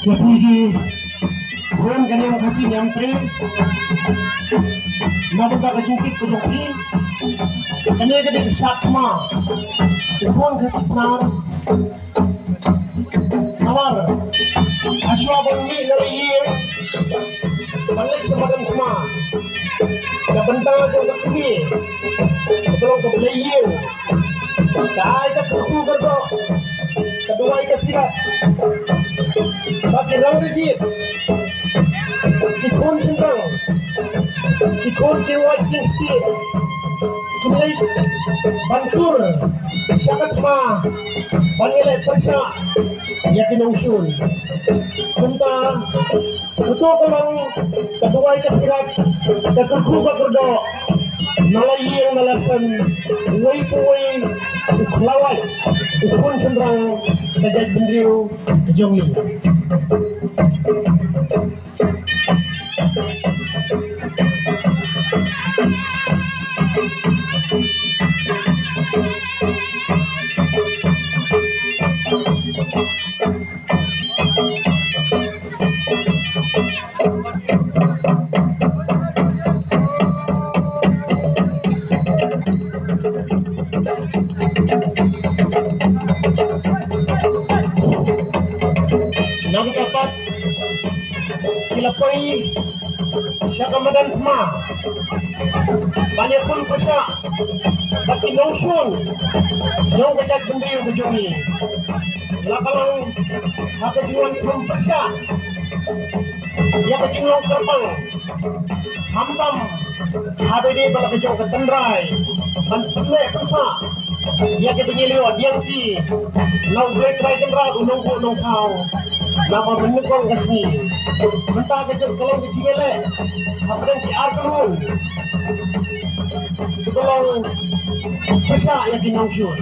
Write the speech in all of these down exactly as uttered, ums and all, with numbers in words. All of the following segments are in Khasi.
Ïa phi ki khun ka Niam Khasi Niam Tre, na bynta ka jingkit ka jong phi, kane ka dei ka shad thma u khun Khasi Pnar. Namar hashwa ban mih na la ïing ban leit sha madan thma, ka bynta jong ka kmie ka long ka blei ïing. Ka ai ka kyrkhu kyrdoh, ka duwai ka thiat ba ki nongri jied, ki khun shynrang, ki khun ki wait ki stieh, kin leit ban tur sha ka thma ban ïaleh pyrshah ïa ki nongshun. Kumta kato ka long ka duwai ka thiat, ka kyrkhu ka kyrdoh na la ïing na la sem, uwei pa uwei u khlawait, u khun shynrang ka jaitbynriew ka jong ngi. Na kata pat ki la poi sha ka madan thma ban ïakhun pyrshah bad ki nongshun jong ka jaitbynriew ka jong ngi. La ka long ha ka jinglong kham pyrshah ïa ka jinglong kyrpang, khamtam ha ba dei ba la ka jong ka tynrai ban pynneh pynsah ïa ka jingïaleh diang ki na u Blei Trai Kynrad u nongbuh nongthaw. Namar mynnyngkong ka sngi mynta ka jong ka long ka jingïaleh hapdeng ki ar kynhun, ka long pyrshah ïa ki nongshun.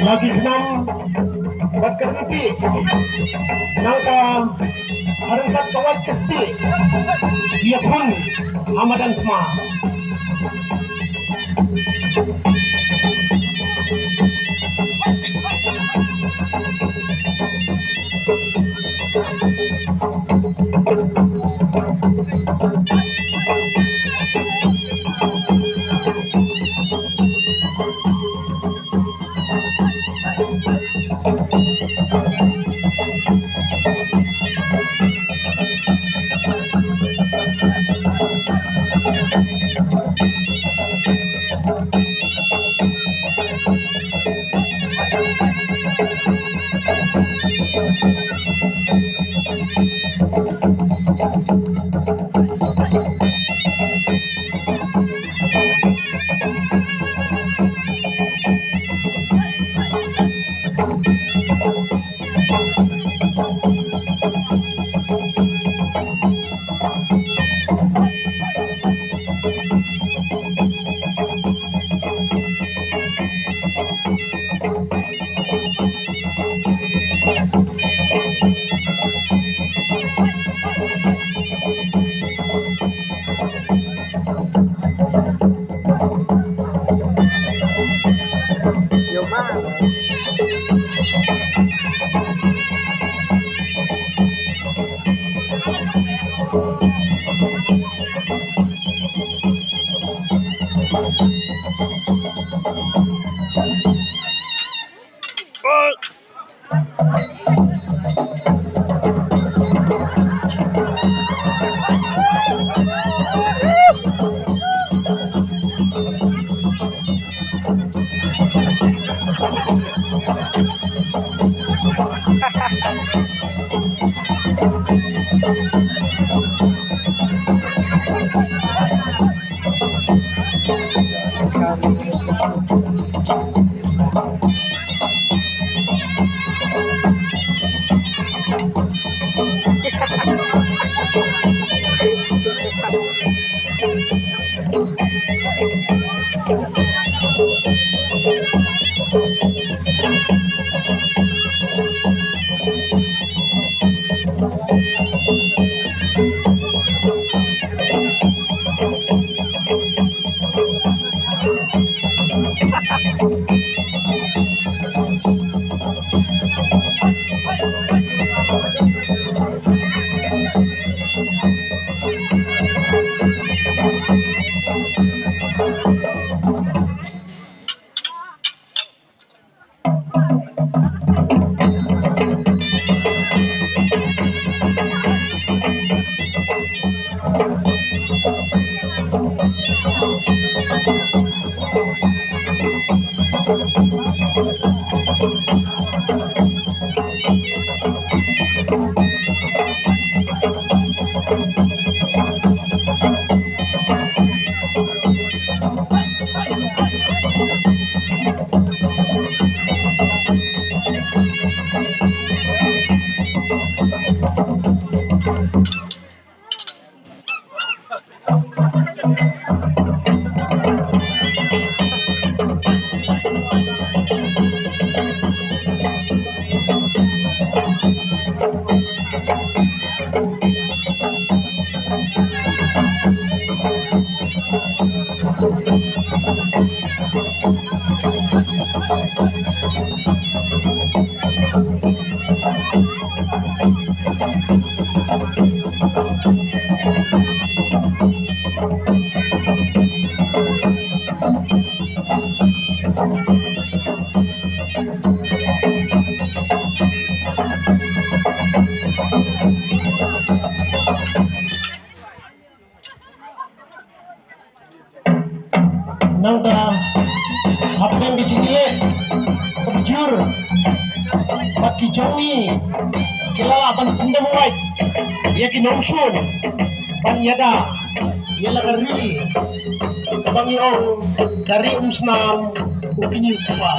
La ki khnam bad ka ryntih nangta ha ryngkat ka wait ka stieh ïakhun ha madan thma. Nangta hapdeng ki jingïaleh ka bujur bad ki jong ngi ki la lah ban pyndem wait ïa ki nongshun ban ïada ïa la ka ri kaba ngi ong ka ri Umsnam u Kñi u Kpa.